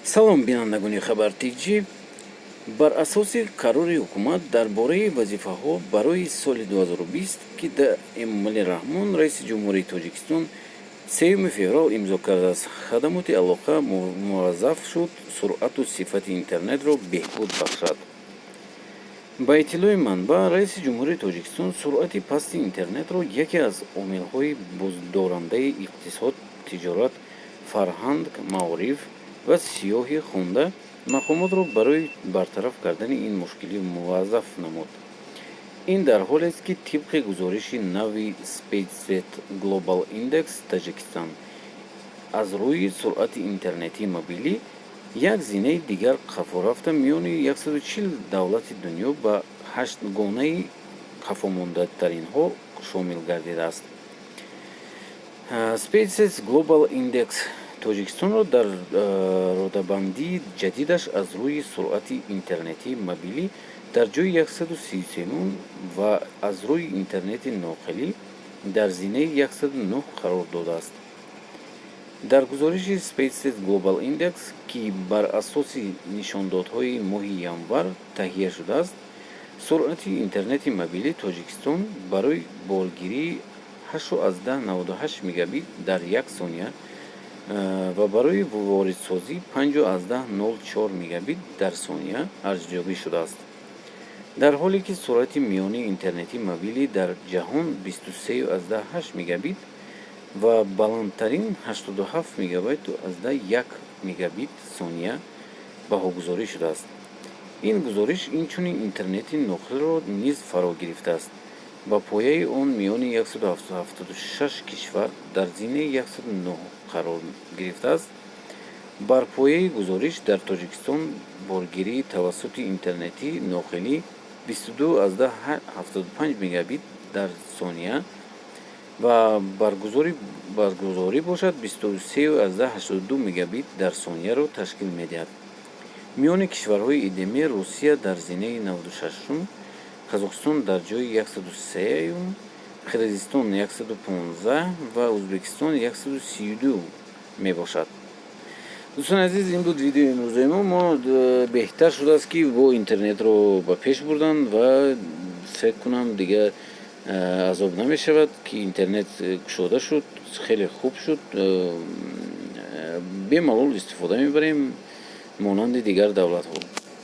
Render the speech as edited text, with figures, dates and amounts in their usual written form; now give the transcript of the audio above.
Салом, бинандагони Хабар Тҷ. Бар асоси қарори ҳукумат дар бораи вазифаҳо барои соли 2020, ки Эмомалӣ Раҳмон, раиси Ҷумҳурии Тоҷикистон, 3 феврал имзо кардааст, хадамоти алоқа муваззаф шуд суръату сифати интернетро беҳбуд бахшад. Ба иттилои манбаъ, раиси Ҷумҳурии Тоҷикистон суръати пасти интернетро яке аз омилҳои боздорандаи иқтисод, тиҷорат, фарҳанг, маориф ва сайёҳӣ хонда, мақомотро барои бартараф кардани ин мушкилӣ муваззаф намуд. Ин дар ҳолест, ки тибқи гузориши нави Speedtest Global Index, Таҷикистон аз рӯи суръати интернетии мобилӣ як зинаи дигар қафо рафта, миёни 140 давлати дунё ба ҳаштгонаи қафомондатаринҳо шомил гардидааст. Speedtest Global Index Тоҷикистонро дар радабандии ҷадидаш аз рӯи суръати интернетии мобилӣ дар ҷои 133 ва аз рӯи интернети ноқилӣ дар зинаи 109 қарор додааст. Дар гузориши Speedtest Global Index, ки бар асоси нишондодҳои моҳи январ таҳия шудааст, суръати интернети мобилии Тоҷикистон барои боргирии 8,98 мегабит дар як сония ва барои воридсозӣ 5,04 мегабит дар сония арзёбӣ шудааст, дар ҳоле ки суръати миёнаи интернети мобилӣ дар ҷаҳон 23,8 мегабит ва баландтарин 87,1 мегабит сония баҳогузорӣ шудааст. Ин гузориш инчунин интернети ноқилро низ фаро гирифтааст. Ба пояи он миёни 176 кишвар дар зинаи 109 қарор гирифтааст. Бар пояи гузориш, дар Тоҷикистон боргирӣ тавассути интернети ноқилӣ 22,75 мегабит дар сония ва баргузорӣ бошад 23,82 мегабит дар сонияро ташкил медиҳад. Миёни кишварҳои ИДМ Русия дар зинаи 96-ум, Қазоқистон дар ҷои 103-ум, Қирғизистон 115 ва Ӯзбекистон 132 мебошад. Дӯстони азиз, ин буд видеои имрӯзаи мо. Мо беҳтар шудааст, ки бо интернетро ба пеш бурдан ва фикр кунам, дигар азоб намешавад, ки интернет кушода шуд, хеле хуб шуд, бемалол истифода мебарем монанди дигар давлатҳо.